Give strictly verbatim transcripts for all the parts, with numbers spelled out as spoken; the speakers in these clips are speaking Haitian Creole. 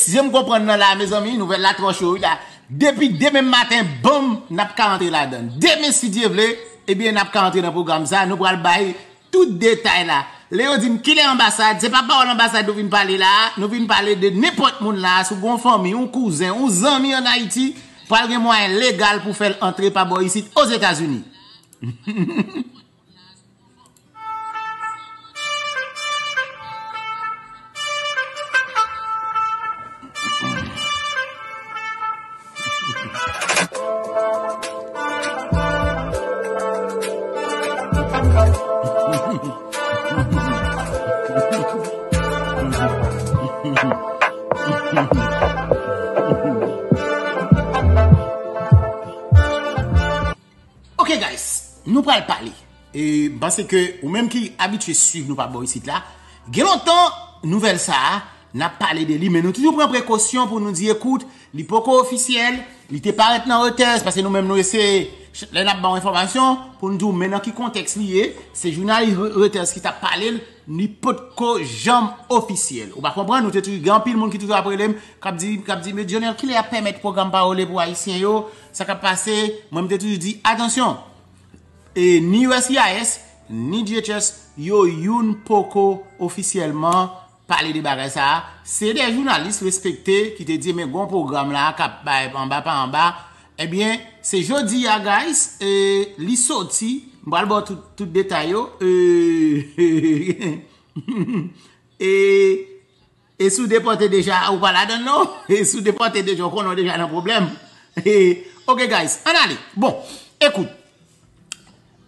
Si jan m konprann nan la, mezanmi, nouvèl la twò cho, wi, la. Depi demen maten, banm, n ap ka antre ladan. Demen, si Dye vle, ebyen, n ap ka antre nan pwogram sa. Nou pral bay tout detay la. Lè yo di m kilè anbasad, se pa pawòl anbasad nou vin pale la. Nou vin pale de nenpòt moun la. Si w gen yon fanmi, yon kouzen, yon zanmi ann Ayiti, pral gen mwayen legal pou fè l antre pa bò isit, Ozetazini. Ok, guys, nou pral pale. E, m panse ke ou menm ki abitye swiv nou pa bò isit la, gen lontan nouvèl sa a, n ap pale de li, men nou toujou pran prekosyon pou nou di, ekout, li poko ofisyèl, li te parèt nan Reuters, paske nou menm nou eseye, lè n ap ba w enfòmasyon, pou n di w men nan ki kontèks li ye, se jounalis Re- Reuters ki t ap pale l, li potko janm ofisyèl. Ou pa konprann, nou te toujou gen anpil moun ki toujou ap rele m, k ap di, k ap di, men Dionel, kilè y ap pèmèt pwogram Pawole pou Ayisyen yo, sa k ap pase, mwen m te toujou di, atansyon, e ni U S C I S, ni D H S, yo youn poko ofisyèlman pale de bagay sa a. Se de jounalis respekte ki te di, men gon pwogram la k ap bay anba pa anba. Ebyen, se jodi a, guys, e, li soti, m pral ba w tout, tout detay yo. E, e, e si w depòte deja, ou pa ladan l non. E si w depòte deja, ou konnen w deja nan pwoblèm. E, ok, guys, ann ale. Bon, ekout.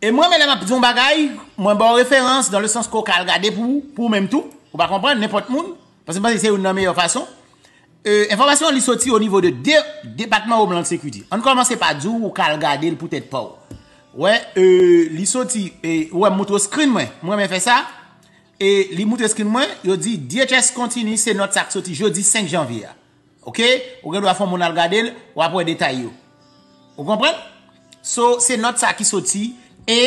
E mwen menm lè m ap di yon bagay, mwen ba w referans dans le sens ke w ka al gade pou, pou ou menm tou. Ou pa konprann, nenpòt moun. Paske m panse se youn nan meyè fason. E, enfòmasyon an li soti o nivo de, de Depatman Homeland Security. Ann kòmanse pa di w, ou ka al gade l pou tèt pa w. Wè, e, li soti, e, ou wè m moutre w screen mwen. Mwen renmen fè sa. E li moutre screen mwen, yo di D H S Continue, se nòt sa k soti jodi senk janvye a. Ok? Ou gen dwa fè yon moun al gade l, w ap wè detay yo. Ou konprann? So, se nòt sa ki soti e,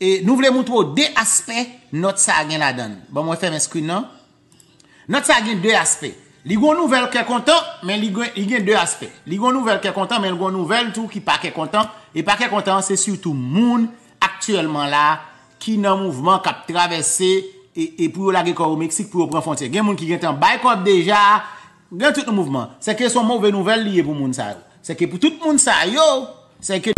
e nou vle moutre w de aspè nòt sa gen ladan l. Ban mwen fèmen screen nan. Nòt sa gen de aspè. Li gon nouvèl kè kontan, men li gen, li gen de aspè. Li gon nouvèl kè kontan, men li gon nouvèl tou ki pa kè kontan. E pa kè kontan an, se sitou moun aktyèlman la ki nan mouvman, k ap travèse e, e pou yo lage kò yo Meksik, pou yo pran fwontyè. Gen moun ki gentan bay kòb deja, gen tout mouvman. Sèke se yon move nouvèl li ye pou moun sa yo. Sèke pou tout moun sa yo, sèke